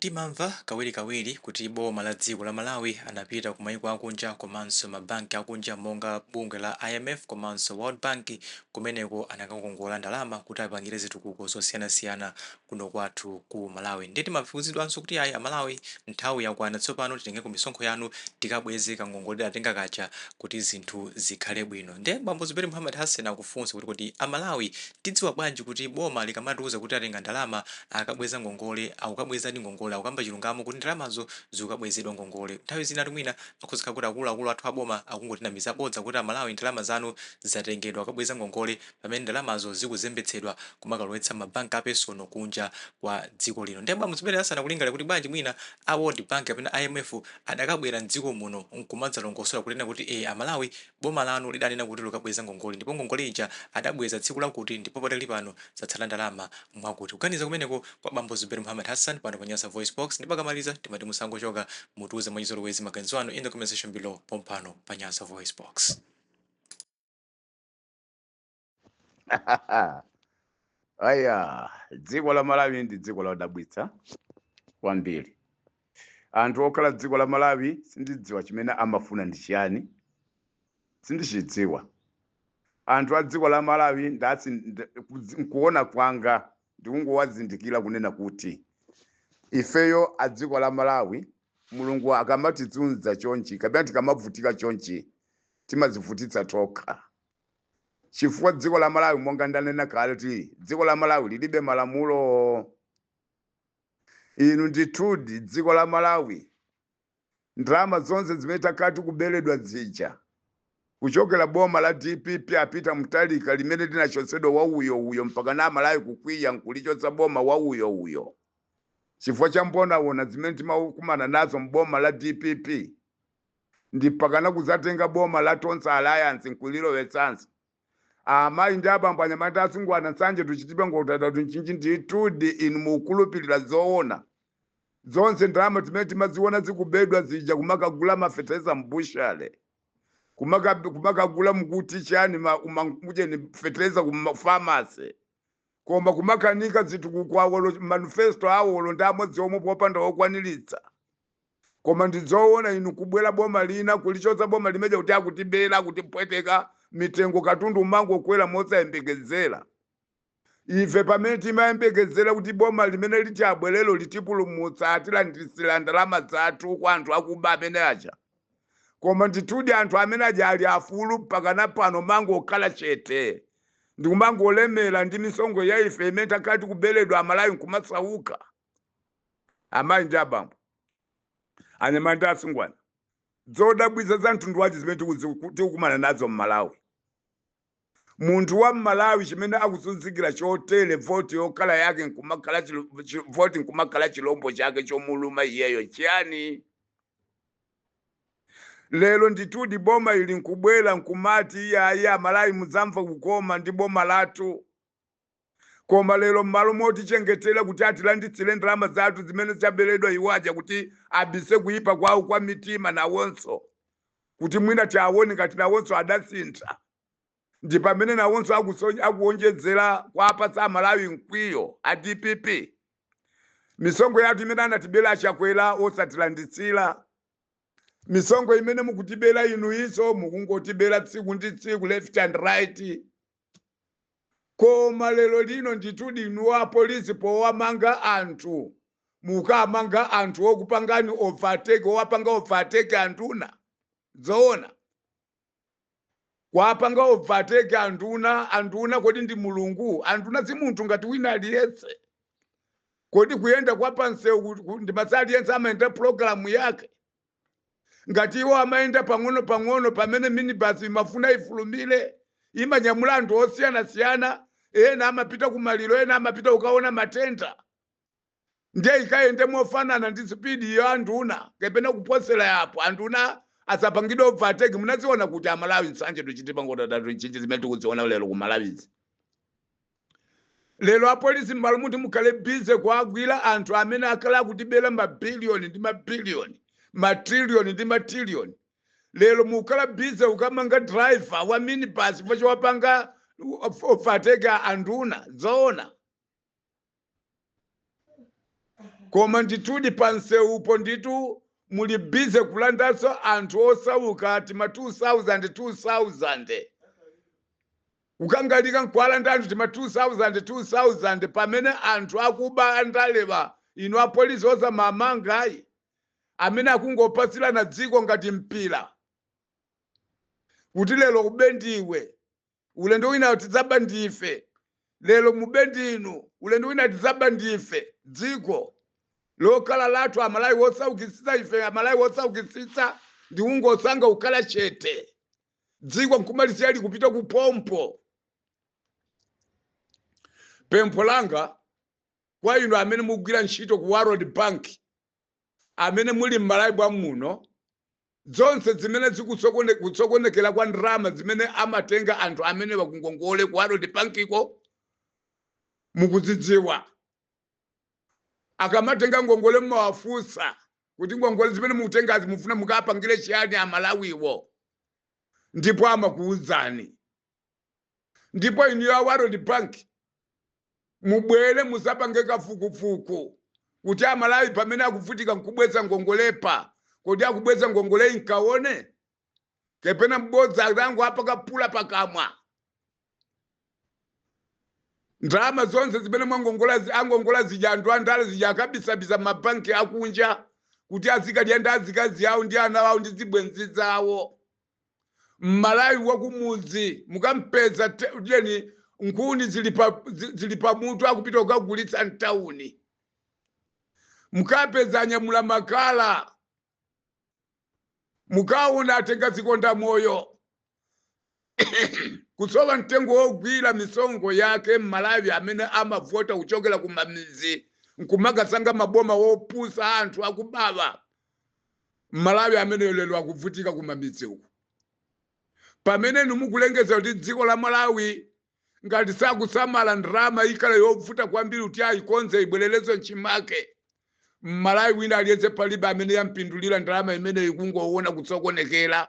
Timamva kawirikawiri kuti boma la dziko la Malawi anapita ku maiko akunja komanso ma banki akunja monga bungwe la IMF komanso World Bank kumeneko anakakongola ndalama kuti apangire zitukuko zosiyanasiyana kuno kwathu ku Malawi. Ndiye timauzidwanso kuti ayi amalawi nthawi yakwana tsopano titengeko misonkho yanu tikabweze kangongole tidatenga kaja kuti zinthu zikhale bwino. Ndiye bambo Zuberi Muhammad Hassan akufunsa kuti kodi amalawi tidziwa bwanji kuti boma likamatiuza kuti atenga ndalama akabweza ngongole akukabwezadi ngongole akukamba chilungamo kuti ndalamazo zikukabwezedwa ngongole. Nthawi zinatu mwina akhoza kukhala kuti akuluakulu athu aboma akungotinamiza bodza kuti amalawi ndalama zanu zatengedwa kukabweza ngongole pamene ndalamazo zikuzembetsedwa kumakalowetsa ma bank a personal kunja kwa dziko lino. Ndiye bambo Zuberi Hassan akulingalira kuti bwanji mwina a World Bank kapena IMF adakabwera mdziko muno nkumadzalongosola kunena kuti ee amalawi boma lanu lidanena kuti likabweza ngongole ndipo ngongole ija adabweza tsiku lakuti ndipo padakali pano zatsala ndalama mwakuti. Kuganiza kumeneko kwa bambo Zuberi Muhammad Hassan pano pa Nyasa VoiceBox ndipo akamaliza timati musangochoka mutiuze mwachizolowezi maganizo anu in the comment section below pompano pa Nyasa VoiceBox. Aya, dziko la Malawi ndi dziko lodabwitsa kwambiri. Anthu okhala dziko la Malawi sindidziwa chimene amafuna ndi chiyani, sindichidziwa. Anthu a dziko la Malawi ndatsi nkuona kwanga ndikungowazindikira kunena kuti ifeyo a dziko la Malawi Mulungu akamatizunza chonchi kapena tikamavutika chonchi timadzivutitsa tokha. Chifukwa dziko la Malawi monga ndanena kale kuti dziko la Malawi lilibe malamulo. Inu ndithudi dziko la Malawi ndalama zonse zimene takhala tikuberedwa zija kuchokera boma la DPP a Peter Mutharika limene linachotsedwa wa uyo uyo mpaka na Malawi kukwiya nkulichotsa boma wa uyo uyo chifukwa cha mbonawona zimene timakumana nazo mboma la DPP ndi mpakana kudzatenga boma la Tonse Alliance nkulilowetsanso. Amayi ndi abambo, anyamata, asungwana, Nsanje to Chitipa Nkhotakota Mchinji, ndithudi inu mukukhulupirira zoona zonse ndalama zimene timaziona zikubedwa zija kumakagula mafetereza mbushale kumakagula mukuti chani ujeni fetereza ku pharmacy koma kumakanika zitukuko awo manifesto awo olo ndi amodzi omwe popanda wokwaniritsa. Koma ndizoona inu kubwera boma lina kulichotsa boma limeja kuti akutibera akutipweteka mitengo katundu umangokwera mosayembekezera. Ife pamene timayembekezera kuti boma limene liti abwerero litipulumutsa atilandisira ndalama zathu kwa anthu akuba amene aja. Koma ndithudi anthu amene aja ali afulu mpakana pano mangokhala chete ndikumangolemera ndi misonkho ya ife imene takhala tikuberedwa Amalawi nkumasauka. Amayi ndi abambo, anyamata ndi asungwana, zodabwitsa za mtundu wanji zimene tikukumana nazo m'Malawi. Munthu wa m'Malawi chimene akuzunzikira chotere voti yokhala yake nkumakhala voti nkumakhala chilombo chake chomuluma iyeyo chiyani? Lero ndithudi boma ili nkubwera nkumati iyayi Amalawi mudzamva kukoma ndi boma lathu. Koma lero m'malo motichengetera kuti atilanditsire ndalama zathu zimene zaberedwa iwo aja kuti abise kuyipa kwawo kwa mitima nawonso kuti mwina tiawone ngati nawonso adasintha ndi pamene nawonso akuonjezera kuwapatsa Amalawi mkwiyo a DPP. Misonkho yathu imene anatibera aChakwera osatilanditsira. Misonkho imene mukutibera inu iso mukungotibera tsiku ndi tsiku left and right. Koma lero lino ndithudi inu apolisi powamanga anthu mukamanga anthu okupangani overtake owapanga overtake anduna zoona kuwapanga overtake anduna anduna kodi ndi mulungu anduna si munthu ngati wina aliyense kodi kuyenda kwa pansewu ndi masa aliyense amayenda pulogalamu yake Ngati iwo amayenda pang'ono pang'ono pamene minibus imafuna ifulumire, imanyamula anthu osiyanasiyana, ena amapita kumaliro, ena amapita kukaona matenda. Ndiye ikayende mofanana ndi sipidi ya anduna kapena kuposera apo, anduna asapangidwe overtake. Munaziona kuti Amalawi Nsanje to Chitipa Nkhotakota Mchinji zimene tikuziona lero ku Malawizi. Lero apolisi mmalo muti mukhale busy kuagwira anthu amene akhala akutibera mabiliyoni ndi mabiliyoni, matriliyoni ndi matriliyoni, lero mukhala busy kukamanga driver wa minibus chifukwa chowapanga overtake anduna. Zoona? Koma ndithudi pansewupo ndithu muli busy kulandanso anthu osauka tima 2000 2000, kukangalika nkuwalanda anthu tima 2000 2000, pamene anthu akuba andalewa inu apolisi osamamangayi, amene akungopatsirana dziko ngati mpira, kuti lero ube ndiwe, ulendo wina tidzaba ndife, lero mube ndinu, ulendo wina tidzaba ndife. Dziko lokhala lathu, Amalawi wosaukitsitsa, ife Amalawi wosaukitsitsa, ndi ungosanga kukhala chete, dziko nkumalisiya likupita kupompo. Pempho langa kwa inu amene mugwira ntchito ku World Bank, amene muli m'Malawi bwa muno, zonse zimene zikutsokonekera kwa ndalama zimene amatenga anthu amene wakungongole ku World Bank iko mukuzidziwa. Akamatenga ngongole mumawafunsa kuti ngongole zimene mukutengazi mufuna mukapangire chiyani Amalawiwo? Ndipo amakuwuzani. Ndipo inu ya World Bank mubwere musapange kafukufuku kuti Amalawi pamene akuvutika nkubweza ngongolepa, kodi akubweza ngongole inkaone kapena mbodza angu apakapula pakamwa? Ndalama zonse zimene mwangongola, angongola zija, anthu andale zija akabisabisa mabanki akunja kuti azikadya ndi azikazi awo ndi ana awo ndi zibwenzi zawo. Mmalawi wakumudzi mukampeza jeni nkhuni zili pa mutu, akupita kukagulitsa mtawuni. Mukapeza anyamula makala, mukaona atenga zikonda moyo, kusowa mtengo wogwira misongo yake. Mmalawi amene amavota kuchokera kumamizi nkumakasanga maboma wopusa, anthu akubawa, Mmalawi amene lero akuvutika kumamizi uku, pamene inu mukulengeza kuti dziko la Malawi ngati sakusamala ndalama ikhala yovuta kwambiri kuti ayikonze ibwererenso mchimake. Mmalawi wina aliyense palibe amene yampindulira ndalama imene ikungoona kutsokonekera.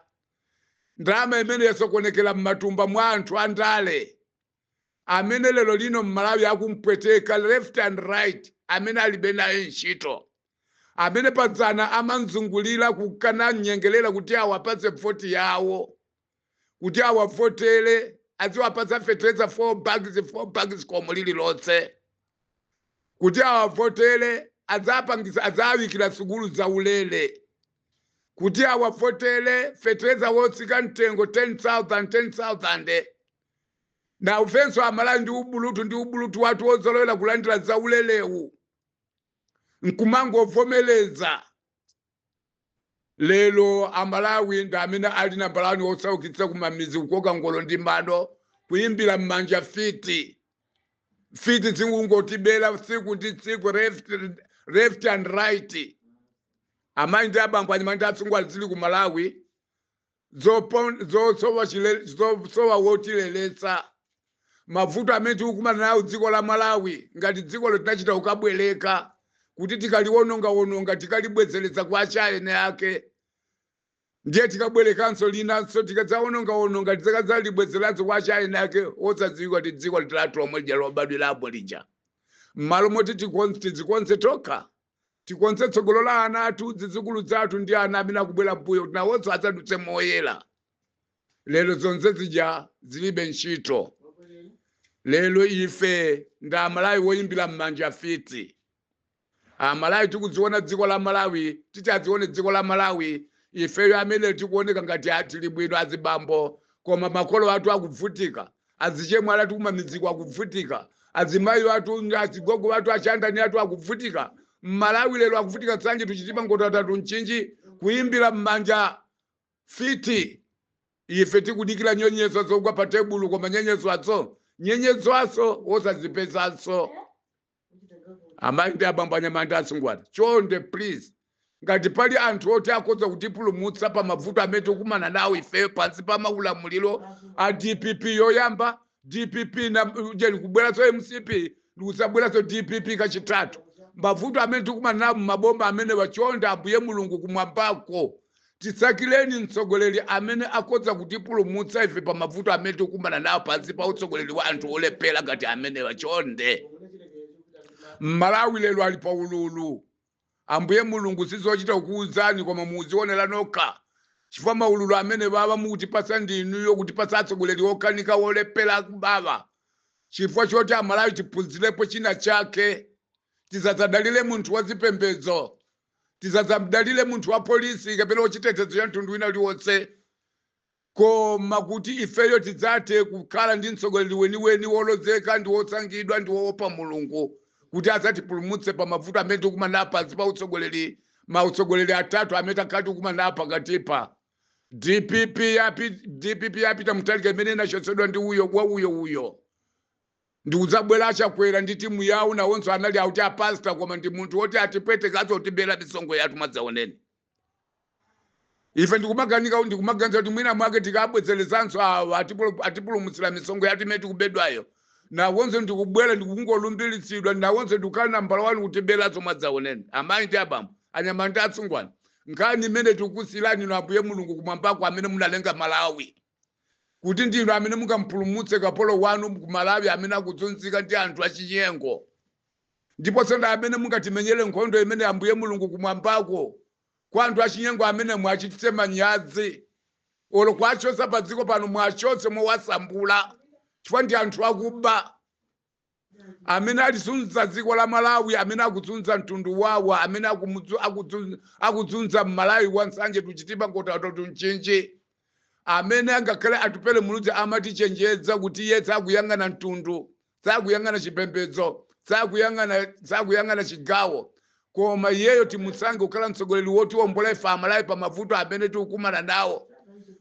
Ndalama imene yasokonekera m'matumba mwa anthu andale amene lero lino Mmalawi akumpweteka left and right, amene alibe naye ntchito, amene padzana amanzungulira kukana nyengelera kuti awapatse voti yawo, kuti awavotere, aziwapatsa fetereza 4 bags 4 bags komo lililonse, kuti awavotere adzapangisa adzawikira sukulu zaulere, kuti awavotere fetereza wotsika mtengo 10,000 10,000. Na ufenso Amalawi ndi ubulutu wathu wozolowera kulandira zaulelewu nkumangovomereza. Lero Amalawi ndi amene ali nambala 1 osaukitsa kumamizi, kukoka ngolo ndi mano, kuyimbira m'manja fiti. Fiti zingungotibera tsiku ndi tsiku, left and right. Amayi ndi abambo, anyamata ndi atsungwana, zili ku Malawi zosowa wotileletsa. Mavuto amene tikukumana nawo dziko la Malawi, ngati dziko tinachita kukabwereka kuti tikaliwonongawononga tikalibwezeretsa kwa achaene ake, ndiye tikabwerekanso linanso tikadzawonongawononga tikadzalibwezeranso kwa achaene ake osadziwika kuti dziko litalatu lomwe lija lobadwirapo lija. M'malo moti tidzikonze tokha, tikonze tsogolo la ana athu, zidzukulu zathu ndi ana amene akubwera mbuyo, kuti nawonso adzadutse moyera, lero zonse zija zilibe ntchito. Lero ife ndi Amalawi woyimbira m'manja fiti. Amalawi tikudziona dziko la Malawi, titadzione dziko la Malawi, ifeyo amene tikuoneka ngati tili bwino azibambo, koma makolo athu akuvutika, azichemwali athu kumamidziko akuvutika, azimayi athu, azigogo athu, achandani athu akuvutika. Mmalawi lero akuvutika Nsanje, Tuchitipa, Ngotata, Mchinji, kuyimbira m'manja fiti. Ife tikudikira nyenyezo zogwa pa tebulu, koma nyenyezo nyenyezwaso wosazipezanso. Amayi ndi abambo, anyamata ndi asungwana, chonde please, ngati pali anthu oti akhoza kutipulumutsa pa mavuto amene tikukumana nawo ifeyo pansi pa maulamuliro a DPP yoyamba, DPP na jeni kubweranso MCP, ndikusabweranso DPP kachitatu, mavuto amene tikukumana nawo mumaboma amene wachonde, Ambuye Mulungu kumwambako, tisakireni mtsogoleri amene akhoza kutipulumutsa ife pa mavuto amene tikukumana nawo pansi pa utsogoleri wa anthu olephera ngati amenewa. Chonde, Mmalawi lero ali pa ululu. Ambuye Mulungu, sizochita kukuwuzani, koma muzionera nokha, chifukwa maululu amene baba mukutipasa ndinuyo, kutipasa atsogoleri okanika, wolephera kubaba, chifukwa choti Amalawi tiphunzirepo china chake. Tisadzadalire munthu wa zipembedzo, tisadzadalire munthu wa polisi kapena wachitetezo cha mtundu wina uliwonse, koma kuti ifeyo tidzathe kukhala ndi mtsogoleri weniweni, wolozeka ndi wosankhidwa ndi woopa Mulungu, kuti adzatipulumutse pa mavuto amene tikumana pansi pa utsogoleri, mautsogoleri atatu amene takhala tikumana pakatipa. DPP yapi, DPP yapita Mutharika imene inachotsedwa ndi uyo wa uyo uyo, ndikudzabwera Achakwera ndi timu yawo. Nawonso anali auti apasta, koma ndi munthu woti atipwetekaso, kutibera misonkho yathu mwadzaoneni. Ife ndikumaganiza, ndikumaganiza kuti mwina mwake tikabwezerezanso awa atipulumutsira misonkho yathu imene tikubedwayo. Nawonso ndikubwera, ndikungolumbiritsidwa, nawonso ndikukhala nambala 1 kutiberaso mwadzaoneni. Amayi ndi abambo, anyamata ndi atsungwana, nkhani imene tikukusiyirani inu Ambuye Mulungu kumwambako amene munalenga Malawi, kuti ndinu amene mungampulumutse kapolo wanu ku Malawi amene akuzunzika ndi anthu achinyengo, ndiponso ndi amene mungatimenyere nkhondo imene, Ambuye Mulungu kumwambako, kwa anthu achinyengo amene mwachititse manyazi, olo kwachotsa pa dziko pano, mwachotse mowasambula, chifukwa ndi anthu akuba amene alizunza dziko la Malawi, amene akuzunza mtundu wawo, amene akuzunza Mmalawi wa Nsanje, tuchitipa, Nkhotakota, Mchinji, amene angakhale Atupele Muluzi amatichenjeza kuti iye sakuyang'ana mtundu, sakuyang'ana chipembedzo, sakuyang'ana chigawo, koma iyeyo timusankhe kukhala mtsogoleri wotiwombola ife Amalawi pa mavuto amene tikukumana nawo.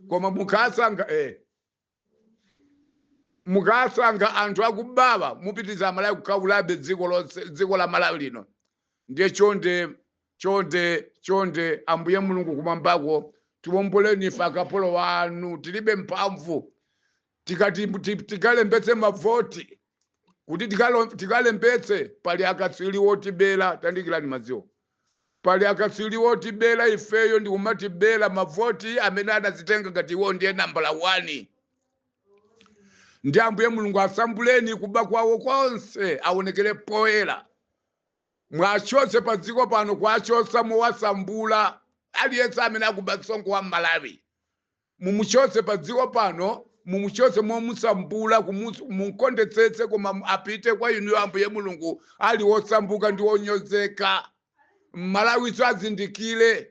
Koma mukasankha anthu akubawa, mupitiriza Amalawi kukhawulabe dziko lonse, dziko la Malawi lino. Ndiye chonde, chonde, chonde, Ambuye Mulungu kumwambako, tiwomboleni ife akapolo wanu. Tilibe mphamvu. Tikati tikalembetse mavoti, kuti tikalembetse, pali akatswiri wotibera. Tandikirani madziwo. Pali akatswiri wotibera ifeyo, ndikumatibera mavoti, amene anazitenga ngati iwo ndiye nambala 1. Ndi Ambuye Mulungu, asambuleni kuba kwawo konse, aonekere poyera, mwachotse pa dziko pano, kwachotsa mowasambula. Aliyense amene akuba msonkho wa Malawi, mumuchotse pa dziko pano, mumuchotse momusambula, mukondetsetse, koma apite kwa inuyo Ambuye Mulungu ali wosambuka ndi wonyozeka. Mmalawiso azindikire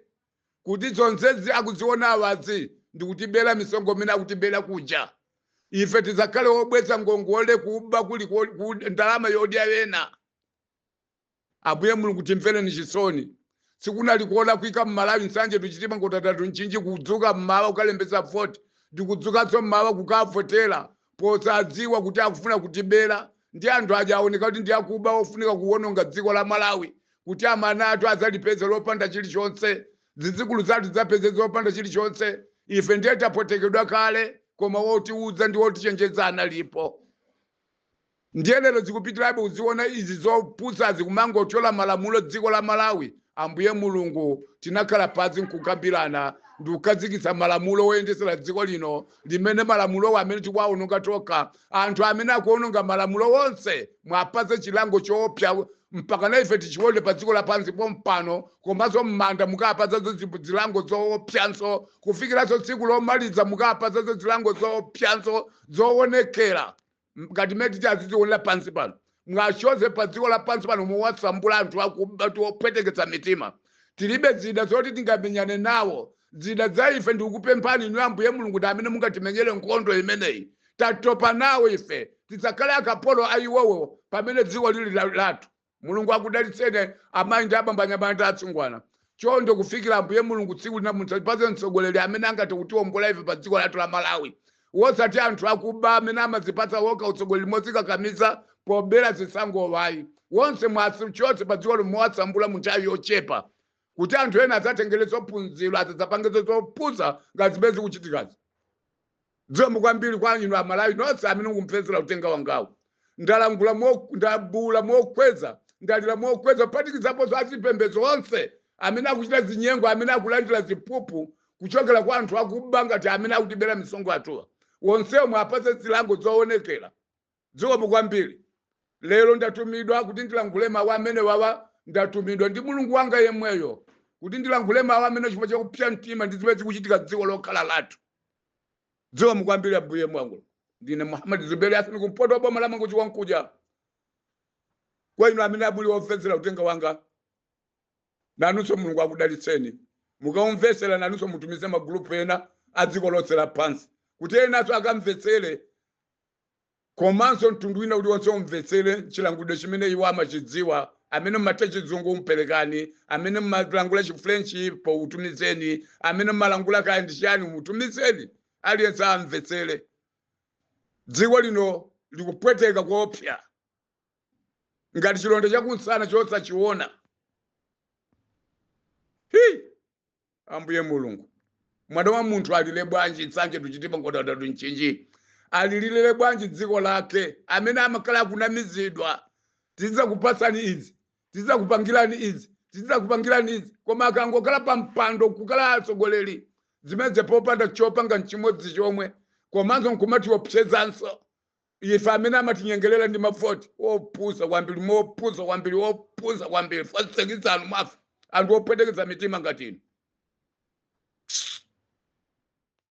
kuti zonsezi akuziona awazi ndikutibera misonkho imene akutibera kuja. Ife tizakhale wobweza ngongole kuba kuli ku ndalama yodya ena. Ambuye Mulungu, timvereni chisoni. Sikunali kolakwika Mmalawi Nsanje, tuchitima, Nkhotakota, Mchinji kudzuka mmawa kukalembetsa voti, ndikudzukanso mmawa kukavotera, posadziwa kuti akufuna kutibera. Ndi anthu aja aoneka kuti ndi akuba, ofunika kuwononga dziko la Malawi, kuti amana athu adzalipeze lopanda chilichonse, zidzukulu zathu zidzapeze zopanda chilichonse. Ife ndiye tapotekedwa kale, koma wotiudza ndi wotichenjeza analipo. Ndiye lero zikupitirabe, kuziona izi zopusa, zikumangothyola malamulo dziko la Malawi. Ambuye Mulungu, tinakhala pansi nkukambirana ndikukhazikitsa malamulo oyendesera dziko lino, limene malamulowo amene tikuwaononga tokha. Anthu amene akuononga malamulo onse mwapatse chilango choopsa, mpaka na ife tichione pa dziko lapansi pompano, komanso m'manda mukapatsanso zilango zoopsanso, kufikiranso tsiku lomaliza mukapatsanso zilango zoopsanso zoonekera ngati mmene titi azizionera pansi pano. Mwachotse pa dziko la pansi pano mowasambula anthu akuba opweteketsa mitima. Tilibe zida zoti tingamenyane nawo. Zida za ife, ndikukupemphani inu Ambuye Mulungu, ndi amene mungatimenyere nkhondo imeneyi. Tatopa nawo ife, tisakhale akapolo a iwowo pamene dziko lili lathu. Mulungu akudalitseni, amayi ndi abambo, anyamata ndi atsungwana. Chonde, kufikira Ambuye Mulungu tsiku lina mudzatipatse mtsogoleri amene angathe kutiwombola ife pa dziko lathu la Malawi, wosati anthu akuba amene amazipatsa wokha utsogoleri mozikakamiza pobera zisankho ayi. Wonse mwachotse pa dziko mowasambula mu nthawi yochepa, kuti anthu ena adzatengere zophunziro, asadzapangenso zopusa ngati zimene zikuchitikazi. Zikomo kwambiri kwa inu Amalawi nonse amene mukumvetsera uthenga wangawu. Ndalangula ndabula mokweza, ndalira mokweza, kuphatikizaponso azipembedzo onse amene akuchita zinyengo, amene akulandira ziphuphu kuchokera kwa anthu akuba ngati amene akutibera misonkho athuwa. Wonsewo mwapatse zilango zoonekera. Zikomo kwambiri. Lero ndatumidwa kuti ndilankhule mawu amene wawa. Ndatumidwa ndi Mulungu wanga yemweyo kuti ndilankhule mawu amene chifukwa chakupsa mtima ndi zimene zikuchitika dziko lokhala lathu. Zikomo kwambiri ambuye mwangu. Ndine Muhammad Zuberi Hassan, kumpoto wa boma la Mangochi Wankuja. Kwa inu amene muli omvetsera uthenga wanga, nanunso Mulungu akudalitseni. Mukaumvetsera, nanunso mutumize magulupu ena a dziko lonse lapansi kuti enanso akamvetsere, komanso mtundu wina uliwonse umvetsere chilankhulidwe chimene iwo amachidziwa. Amene mmatha Chizungu, mperekani. Amene mmalangula Chifrenchi, poutumizeni. Amene mmalangula kaya ndi chiyani, mutumizeni. Aliyense amvetsere. Dziko lino likupweteka koopsa ngati chilonda chakunsana chosachiona. Hi, ambuye Mulungu, mwana wa munthu alile bwanji? Nsanje tuchitipa ngodadadu mchinji alilire bwanji dziko lake amene amakhala akunamizidwa, "Tidzakupasani izi, tidzakupangirani izi, tidzakupangirani izi," koma akangokhala pa mpando kukhala atsogoleri, zimene popanda chopanga nchimodzi chomwe, komanso nkumatiopsezanso ife amene amatinyengerera ndi mavoti? Opusa kwambiri, mopusa kwambiri, opusa kwambiri. Fasekizanu mwafa anthu opwetekeza mitima ngati inu.